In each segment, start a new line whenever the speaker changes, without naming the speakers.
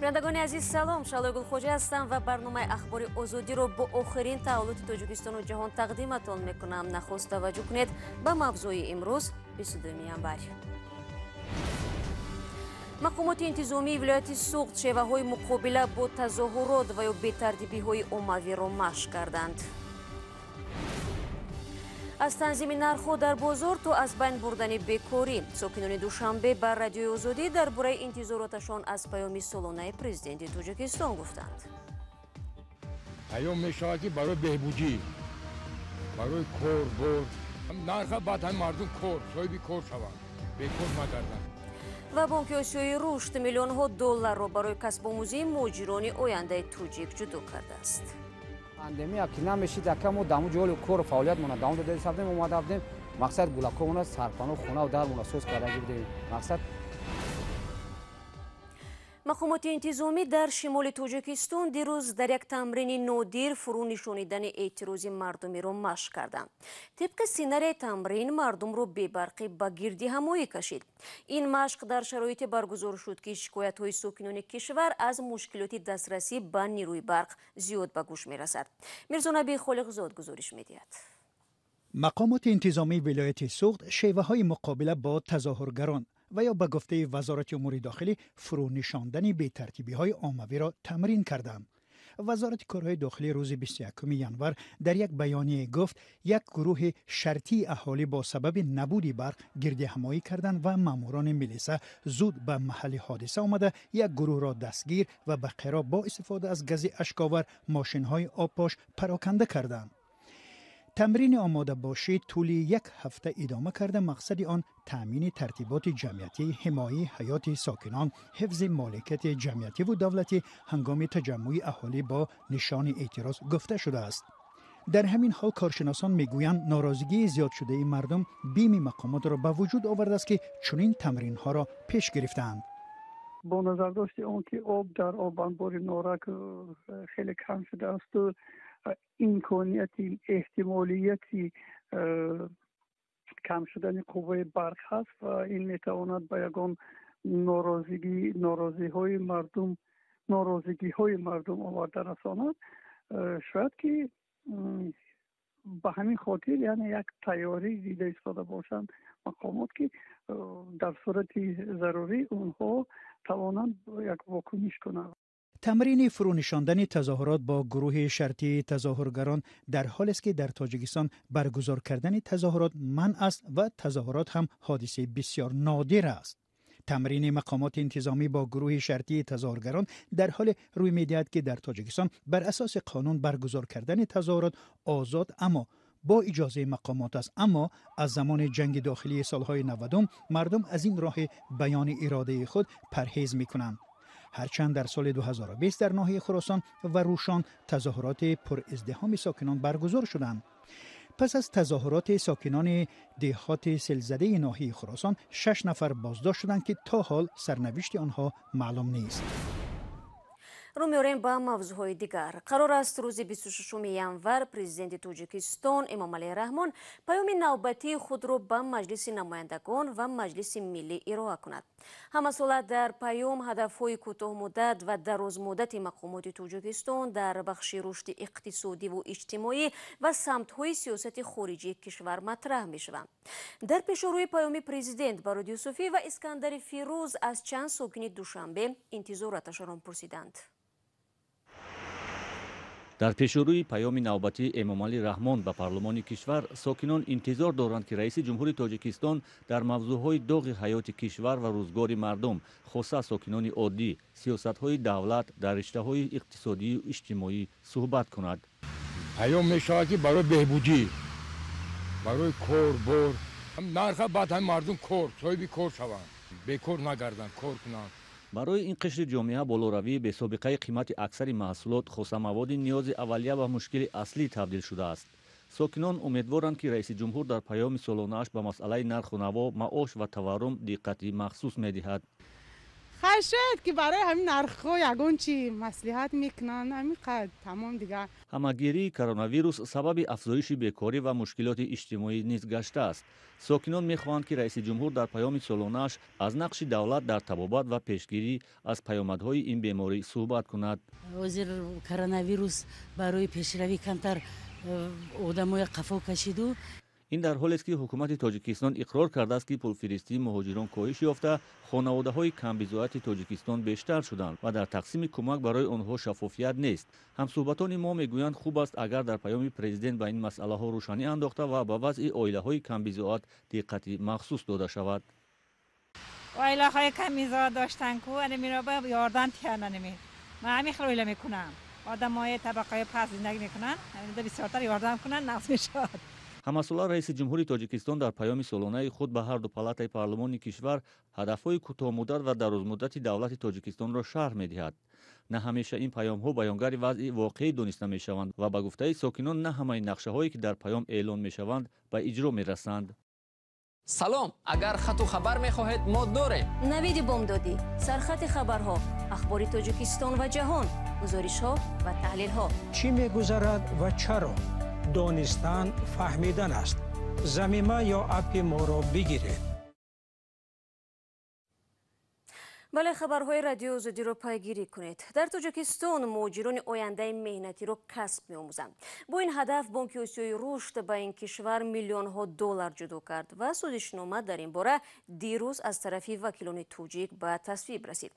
Бинандагони азиз, салом. Шаҳлои Гулхоҷа ҳастам ва барномаи Ахбори Озодиро бо охирин таҳаввулоти Тоҷикистону ҷаҳон тақдиматон мекунам. Нахуст таваҷҷӯҳ кунед ба мавзӯи имрӯз, 22 январ. Мақомоти интизомии вилояти Суғд шеваҳои муқобила бо тазоҳурот ва ё бетартибиҳои оммавиро машқ карданд. Аз танзими нархҳо дар бозор то аз байн бурдани бекорӣ, сокинони Душанбе ба Радиои Озодӣ дар бораи интизороташон аз паёми солонаи президенти Тоҷикистон гуфтанд.
Паём мешавад, ки барои беҳбудӣ, барои кор бор, нарха, баъд ҳами мардум кор, соҳиби кор шаванд, бекор нагарданд.
Ва Бонки Осиёи Рушд миллионҳо долларро барои касбомӯзии муҳоҷирони ояндаи тоҷик ҷудо кардааст.
Пандемия ки намешид, ака, мо даму ҷоли кору фаъолиятмона давом дода будем, омада будем. Мақсад, гулакомона, сарпано, хонаву дармона соз кардаги будем, мақсад.
Мақомоти интизомӣ дар шимоли Тоҷикистон дирӯз дар як тамрини нодир фурӯ нишонидани эътирози мардумиро машқ карданд. Тибқи сценарияи тамрин, мардумро бебарқӣ ба гирдиҳамоӣ кашид. Ин машқ дар шароите баргузор шуд, ки шикоятҳои сокинони кишвар аз мушкилоти дастрасӣ ба нерӯи барқ зиёд ба гӯш мерасад. Мирзонаби Холиқзод гузориш медиҳад.
Мақомоти интизомии вилояти Суғд шеваҳои муқобила бо тазоҳургарон ва ё ба гуфтаи Вазорати умури дохилӣ фурӯ нишондани бетартибиҳои оммавиро тамрин карданд. Вазорати корҳои дохилӣ рӯзи 21 январ дар як баёние гуфт, як гурӯҳи шартии аҳолӣ бо сабаби набуди барқ гирдиҳамоӣ карданд ва маъмурони милиса зуд ба маҳалли ҳодиса омада, як гурӯҳро дастгир ва бақияро бо истифода аз гази ашковар, мошинҳои обпош пароканда карданд. Тамрини омодабошӣ тӯли як ҳафта идома карда, мақсади он таъмини тартиботи ҷамъиятӣ, ҳимояи ҳаёти сокинон, ҳифзи моликияти ҷамъиятиву давлатӣ ҳангоми таҷаммӯи аҳолӣ бо нишони эътироз гуфта шудааст. Дар ҳамин ҳол коршиносон мегӯянд, норозигии зиёдшудаи мардум бими мақомотро ба вуҷуд овардааст, ки чунин тамринҳоро пеш гирифтаанд.
Бо назардошти он ки об дар обанбори Норак хеле кам шудаасту имконияти эҳтимолияти кам шудани қувваи барқ ҳаст ва ин метавонад ба ягон норозигӣ норозиҳои мардум норозигиҳои мардум оварда расонад, шояд ки ба ҳамин хотир, яъне, як тайёрӣ дида истода бошанд мақомот, ки дар сурати зарурӣ онҳо тавонанд як вокуниш кунанд.
Тамрини фурӯнишондани тазоҳурот бо гурӯҳи шартии тазоҳургарон дар ҳолест, ки дар Тоҷикистон баргузор кардани тазоҳурот манъ аст ва тазоҳурот ҳам ҳодисаи бисёр нодир аст. Тамрини мақомоти интизомӣ бо гурӯҳи шартии тазоҳургарон дар ҳоле рӯй медиҳад, ки дар Тоҷикистон бар асоси қонун баргузор кардани тазоҳурот озод, аммо бо иҷозаи мақомот аст. Аммо аз замони ҷанги дохилии солҳои 90-ум мардум аз ин роҳи баёни иродаи худ парҳез мекунанд. Ҳарчанд дар соли 2020 дар ноҳияи Хуросон ва Рӯшон тазоҳуроти пуриздиҳоми сокинон баргузор шуданд. Пас аз тазоҳуроти сокинони деҳоти селзадаи ноҳияи Хуросон шаш нафар боздошт шуданд, ки то ҳол сарнавишти онҳо маълум нест.
Рӯ меорем ба мавзӯъҳои дигар. Қарор аст, рӯзи 26 январ президенти Тоҷикистон Эмомалӣ Раҳмон паёми навбатии худро ба Маҷлиси намояндагон ва Маҷлиси Миллӣ ироа кунад. Ҳамасола дар паём ҳадафҳои кӯтоҳмуддат ва дарозмуддати мақомоти Тоҷикистон дар бахши рушди иқтисодиву иҷтимоӣ ва самтҳои сиёсати хориҷии кишвар матраҳ мешаванд. Дар пешорӯи паёми президент Бароди Юсуфӣ ва Искандари Фирӯз аз чанд сокини Душанбе интизороташонро пурсиданд.
Дар пешрӯи паёми навбатии Эмомалӣ Раҳмон ба парлумони кишвар сокинон интизор доранд, ки раиси ҷумҳури Тоҷикистон дар мавзӯъҳои доғи ҳаёти кишвар ва рӯзгори мардум, хоса сокинони оддӣ, сиёсатҳои давлат дар риштаҳои иқтисодию иҷтимоӣ суҳбат кунад.
Паём мешавад, ки барои беҳбудӣ, барои кор бор, нарха, баъд ҳами мардум кор, соҳиби кор шаванд, бекор нагарданд, кор кунанд.
Барои ин қишри ҷомеа болоравии бесобиқаи қимати аксари маҳсулот, хоса маводи ниёзи аввалия, ба мушкили аслӣ табдил шудааст. Сокинон умедворанд, ки раиси ҷумҳур дар паёми солонааш ба масъалаи нарху наво, маош ва таваррум диққати махсус медиҳад.
Хай, шояд ки барои ҳамин нархҳо ягон чи маслиҳат мекунанд, ҳамин қад, тамом дигар.
Ҳамагирии коронавирус сабаби афзоиши бекорӣ ва мушкилоти иҷтимоӣ низ гаштааст. Сокинон мехоҳанд, ки раиси ҷумҳур дар паёми солонааш аз нақши давлат дар табобат ва пешгирӣ аз паёмадҳои ин беморӣ суҳбат кунад.
Ҳозир коронавирус барои пешравӣ камтар одамоя қафо кашиду.
Ин дар ҳолест, ки ҳукумати Тоҷикистон иқрор кардааст, ки пулфиристии муҳоҷирон коҳиш ёфта, хонаводаҳои камбизоати Тоҷикистон бештар шуданд ва дар тақсими кӯмак барои онҳо шаффофият нест. Ҳамсӯҳбатони мо мегӯянд, хуб аст, агар дар паёми президент ба ин масъалаҳо рӯшанӣ андохта ва ба вазъи оилаҳои камбизоат диққати махсус дода шавад.
Оилаҳои камбизоат доштан ку анамиро ба ёрдам тиҳанд. Анами ман ҳамин хел оила мекунам. Одамои табақаи паст зиндагӣ мекунанд, ҳаминда бисёртар ёрдам кунанд, нағз мешавад.
Ҳамасола раиси ҷумҳури Тоҷикистон дар паёми солонаи худ ба ҳарду палатаи парлумони кишвар ҳадафҳои кӯтоҳмуддат ва дарозмуддати давлати Тоҷикистонро шарҳ медиҳад. На ҳамеша ин паёмҳо баёнгари вазъи воқеӣ дониста мешаванд ва ба гуфтаи сокинон, на ҳамаи нақшаҳое, ки дар паём эълон мешаванд, ба иҷро мерасанд.
Салом, агар хату хабар мехоҳед, мо дорем.
Навиди бомдодӣ, сархати хабарҳо, ахбори Тоҷикистон ва ҷаҳон, гузоришҳо ва таҳлилҳо.
Чӣ мегузарад ва чаро? Донистан фаҳмидан аст. Замима ё аппи моро бигиред.
Бале, хабарҳои Радиои Озодиро пайгирӣ кунед. Дар Тоҷикистон муҳоҷирони ояндаи меҳнатиро касб меомӯзанд. Бо ин ҳадаф Бонки Осиёи Рушд ба ин кишвар миллионҳо доллар ҷудо кард ва созишнома дар ин бора дирӯз аз тарафи вакилони тоҷик ба тасвиб расид.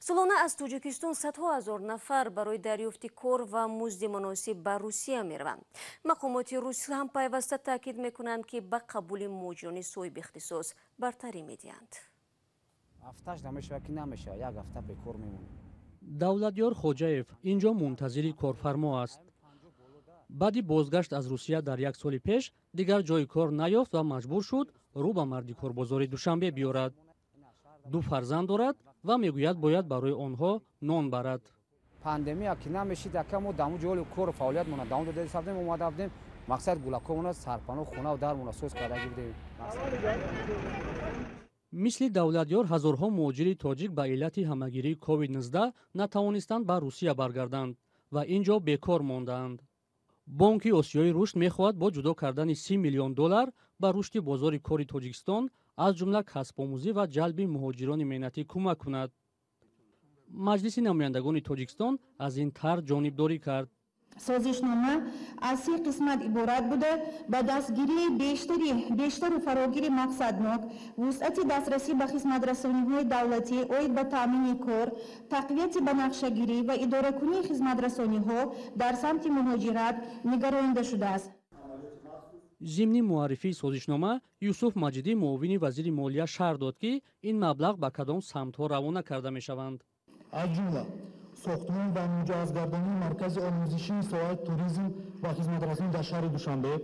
Солона аз Тоҷикистон садҳо ҳазор нафар барои дарёфти кор ва музди муносиб ба Русия мераванд. Мақомоти рус ҳам пайваста таъкид мекунанд, ки ба қабули муҳоҷирони соҳиби ихтисос бартарӣ медиҳанд.
Ҳафташ намешавад, ки намешавад, як ҳафта бекор мемонем.
Давлатёр Хоҷаев инҷо мунтазири корфармо аст. Баъди бозгашт аз Русия дар як соли пеш дигар ҷойи кор наёфт ва маҷбур шуд рӯ ба мардикорбозори Душанбе биёрад. Ду фарзанд дорад ва мегӯяд, бояд барои онҳо нон барад.
Пандемия ки намешид, ака, мо даму ҷоли кору фаъолиятмона давом дода будем, омада будем, мақсад гулакомона сарпаноҳ, хонаву дармона соз кардаги будем.
Мисли Давлатёр ҳазорҳо муҳоҷири тоҷик ба иллати ҳамагирии COVID-19 натавонистанд ба Русия баргарданд ва ин ҷо бекор мондаанд. Бонки Осиёи Рушд мехоҳад бо ҷудо кардани 30 миллион доллар ба рушди бозори кори Тоҷикистон, аз ҷумла касбомӯзӣ ва ҷалби муҳоҷирони меҳнатӣ кӯмак кунад. Маҷлиси намояндагони Тоҷикистон аз ин тарҳ ҷонибдорӣ кард.
Созишнома аз се қисмат иборат буда, ба дастгирии бештару фарогири мақсаднок, вусъати дастрасӣ ба хизматрасониҳои давлатӣ оид ба таъмини кор, тақвияти банақшагирӣ ва идоракунии хизматрасониҳо дар самти муҳоҷират нигаронида шудааст.
Зимни муаррифии созишнома Юсуф Маҷидӣ, муовини вазири молия, шарҳ дод, ки ин маблағ ба кадом самтҳо равона карда мешаванд.
Аз ҷумла сохтмон ва муҷаҳҳазгардонии маркази омӯзишии соҳаи туризм ва хизматрасонӣ дар шаҳри Душанбе,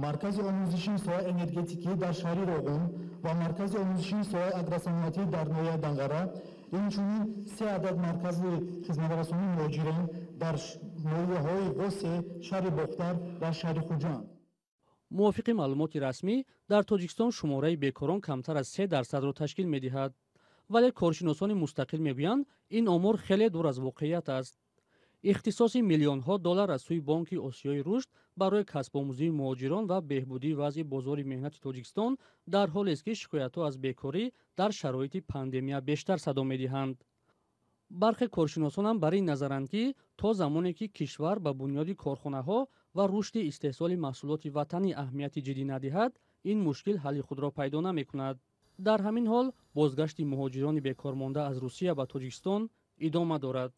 маркази омӯзишии соҳаи энергетикӣ дар шаҳри Роғун ва маркази омӯзишии соҳаи агросаноатӣ дар ноҳияи Данғара, инчунин се адад маркази хизматрасонии муҳоҷирон дар ноҳияҳои Восе, шаҳри Бохтар ва шаҳри Хуҷанд.
Мувофиқи маълумоти расмӣ, дар Тоҷикистон шумораи бекорон камтар аз 3%-ро ташкил медиҳад, вале коршиносони мустақил мегӯянд, ин омор хеле дур аз воқеият аст. Ихтисоси миллионҳо доллар аз сӯи Бонки Осиёи Рушд барои касбомӯзии муҳоҷирон ва беҳбудии вазъи бозори меҳнати Тоҷикистон дар ҳолест, ки шикоятҳо аз бекорӣ дар шароити пандемия бештар садо медиҳанд. Бархе коршиносонам бар ин назаранд, ки то замоне ки кишвар ба бунёди корхонаҳо ва рушди истеҳсоли маҳсулоти ватанӣ аҳамияти ҷиддӣ надиҳад, ин мушкил ҳалли худро пайдо намекунад. Дар ҳамин ҳол бозгашти муҳоҷирони бекормонда аз Русия ба Тоҷикистон идома дорад.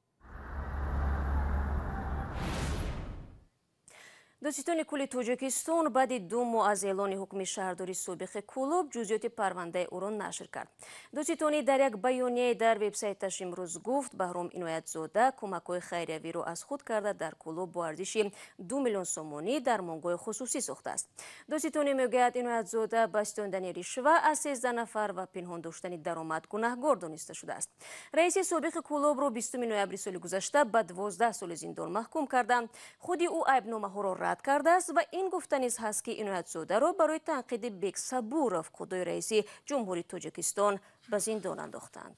Додситони кулли Тоҷикистон баъди 2 моҳ аз эълони ҳукми шаҳрдори собиқи Кӯлоб ҷузъиёти парвандаи ӯро нашр кард. Додситонӣ дар як баёнияе дар вебсайташ имрӯз гуфт, Баҳром Иноятзода кӯмакҳои хайриявиро аз худ карда, дар Кӯлоб бо арзиши 2 миллион сомонӣ дармонгоҳи хусусӣ сохтааст. Додситонӣ мегӯяд, Иноятзода ба ситондани ришва аз 13 нафар ва пинҳон доштани даромад гунаҳгор дониста шудааст. Раиси собиқи Кӯлобро 20 ноябри соли гузашта ба 12 соли зиндон маҳкум карданд. Худи ӯ айбномаҳоро рад кардааст ва ин гуфта низ ҳаст, ки Иноятзодаро барои танқиди Бек Сабуров, худои раиси Ҷумҳурии Тоҷикистон, ба зиндон андохтанд.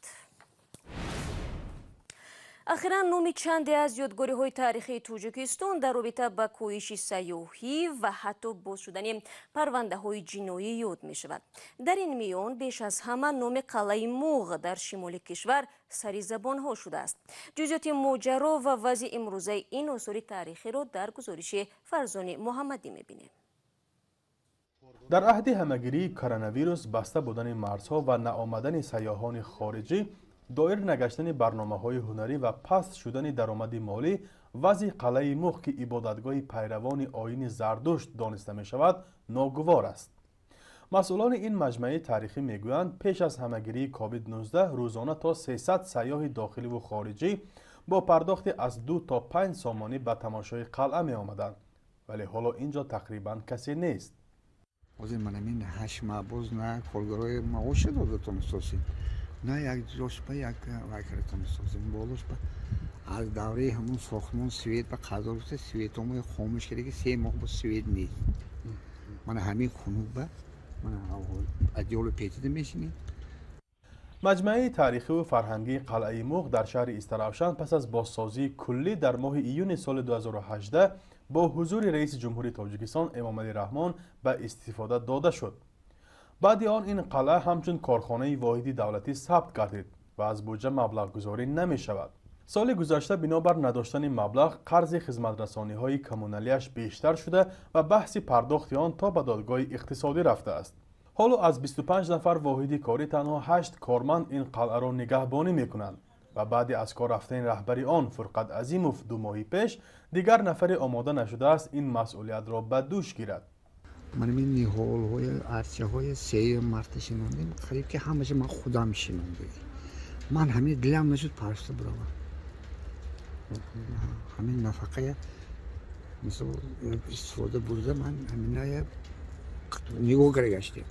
Ахиран номи чанде аз ёдгориҳои таърихии Тоҷикистон дар робита ба коҳиши сайёҳӣ ва ҳатто боз шудани парвандаҳои ҷиноӣ ёд мешавад. Дар ин миён беш аз ҳама номи қалъаи Муғ дар шимоли кишвар сари забонҳо шудааст. Ҷузъиёти моҷаро ва вазъи имрӯзаи ин осори таърихиро дар гузориши Фарзони Муҳаммадӣ мебинем.
Дар аҳди ҳамагирии коронавирус, баста будани марзҳо ва наомадани сайёҳони хориҷӣ, доир нагаштани барномаҳои ҳунарӣ ва паст шудани даромади молӣ, вазъи қалъаи Муғ, ки ибодатгоҳи пайравони оини Зардушт дониста мешавад, ногувор аст. Масъулони ин маҷмӯаи таърихӣ мегӯянд, пеш аз ҳамагирии COVID-19 рӯзона то 300 сайёҳи дохиливу хориҷӣ бо пардохти аз 2 то 5 сомонӣ ба тамошои қалъа меомаданд, вале ҳоло ин ҷо тақрибан касе нест.
Ҳозир ман ҳамин 8 маҳ боз на коргарои маоша дода тонистосем, на як ҷош ба як вай карда тонистосем. Болош ба аз давраи ҳамун сохтмон свет ба қазо гуфта светомои хомӯш карда, ки 3 моҳ бо свет нест. Мана ҳамин хунук ба мана адёлу петида мешинем.
Маҷмӯаи таърихиву фарҳангии қалъаи Муғ дар шаҳри Истаравшан пас аз бозсозии куллӣ дар моҳи июни соли 2018 бо ҳузури раиси ҷумҳури Тоҷикистон Эмомалӣ Раҳмон ба истифода дода шуд. Баъди он ин қалъа ҳамчун корхонаи воҳиди давлатӣ сабт гардид ва аз буҷа маблағгузорӣ намешавад. Соли гузашта бинобар надоштани маблағ қарзи хизматрасониҳои коммуналиаш бештар шуда ва баҳси пардохти он то ба додгоҳи иқтисодӣ рафтааст. Ҳоло аз 25 нафар воҳиди корӣ танҳо 8 корманд ин қалъаро нигаҳбонӣ мекунанд ва баъди аз кор рафтани раҳбари он Фурқат Азимов 2 моҳи пеш дигар нафаре омода нашудааст ин масъулиятро ба дӯш гирад.
Ман ин ниҳолҳои арчаҳои 3 марта шинондем, қариб ки ҳамаша ман худам шинондем. Ман ҳамин дилам нашуд паршта биравам. Ҳамин нафақая мисол истифода бурда ман ҳаминая нигоҳ карда гаштем.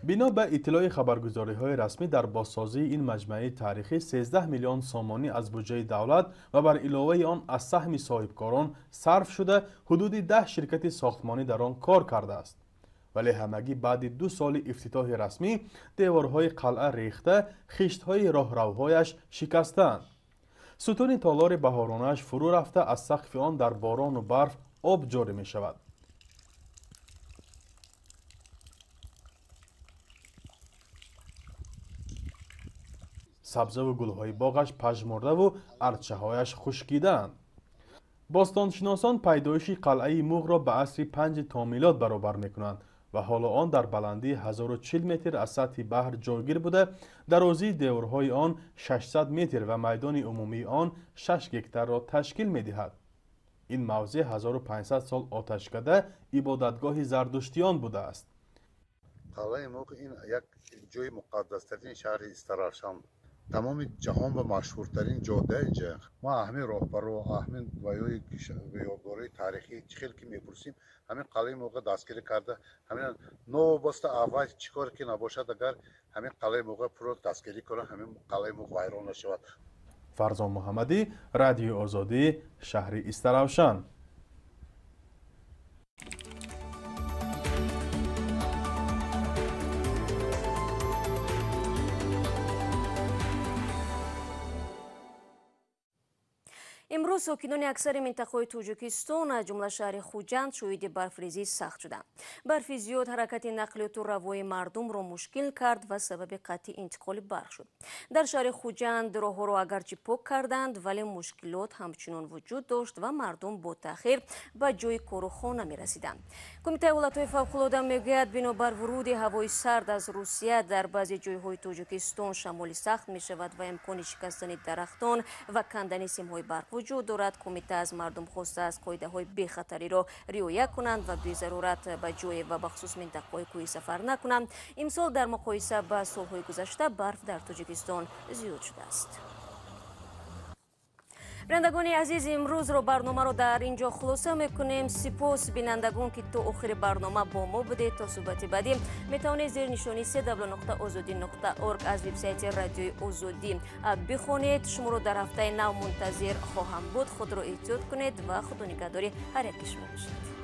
Бино ба иттилои хабаргузориҳои расмӣ, дар бозсозии ин маҷмӯаи таърихӣ 13 миллион сомонӣ аз буҷаи давлат ва бар иловаи он аз саҳми соҳибкорон сарф шуда, ҳудуди 10 ширкати сохтмонӣ дар он кор кардааст. Вале ҳамагӣ баъди 2 соли ифтитоҳи расмӣ деворҳои қалъа рехта, хиштҳои роҳравҳояш шикастаанд. Сутуни толори баҳоронааш фурӯ рафта, аз сақфи он дар борону барф об ҷорӣ мешавад. Сабзаву гулҳои боғаш пажмурдаву арчаҳояш хушкидаанд. Бостоншиносон пайдоиши қалъаи Муғро ба асри 5 то милод баробар мекунанд ва ҳоло он дар баландии 1040 метр аз сатҳи баҳр ҷойгир буда, дарозии деворҳои он 600 метр ва майдони умумии он 6 гектарро ташкил медиҳад. Ин мавзеъ 1500 сол оташкада ибодатгоҳи зардуштиён будааст.
Қалъаи Муғ ин як ҷои муқаддастарини шаҳри Истаравшан, тамоми ҷаҳон ба машҳуртарин ҷода инҷа. Ма ҳамин роҳбаро, ҳамин ваёи ёдгориҳои таърихӣ чӣ хел ки мепурсим, ҳамин қалъаи Муғ дастгирӣ карда, ҳамин новобаста аввал чӣ кор ки набошад, агар ҳамин қалъаи Муғ пурра дастгирӣ кунад, ҳамин қалъаи Муғ вайрон нашавад.
Фарзон Муҳаммадӣ, Радиои Озодӣ, шаҳри Истаравшан.
Имрӯз сокинони аксари минтақаҳои Тоҷикистон, аз ҷумла шаҳри Хуҷанд, шоҳиди барфрезии сахт шуданд. Барфи зиёд ҳаракати нақлиёту равои мардумро мушкил кард ва сабаби қатъи интиқоли барқ шуд. Дар шаҳри Хуҷанд роҳҳоро агарчи пок карданд, вале мушкилот ҳамчунон вуҷуд дошт ва мардум бо таъхир ба ҷои кору хона мерасиданд. Кумитаи ҳолатҳои фавқулода мегӯяд, бинобар вуруди ҳавои сард аз Русия дар баъзе ҷойҳои Тоҷикистон шамоли сахт мешавад ва имкони шикастани дарахтон ва кандани симҳои барқ вуҷуд дорад. Кумита аз мардум хостааст қоидаҳои бехатариро риоя кунанд ва безарурат ба ҷое ва бахусус минтақаҳои кӯҳӣ сафар накунанд. Имсол дар муқоиса ба солҳои гузашта барф дар Тоҷикистон зиёд шудааст. Бинандагони азиз, имрӯзро барномаро дар ин ҷо хулоса мекунем. Сипос бинандагон, ки то охири барнома бо мо будед. То суҳбати баъдӣ метавонед зери нишони www.ozodi.org аз вебсайти радиои Озодӣ бихонед. Шуморо дар ҳафтаи нав мунтазир хоҳам буд. Худро эҳтиёт кунед ва худонигаҳдори ҳар яки шумо бошед.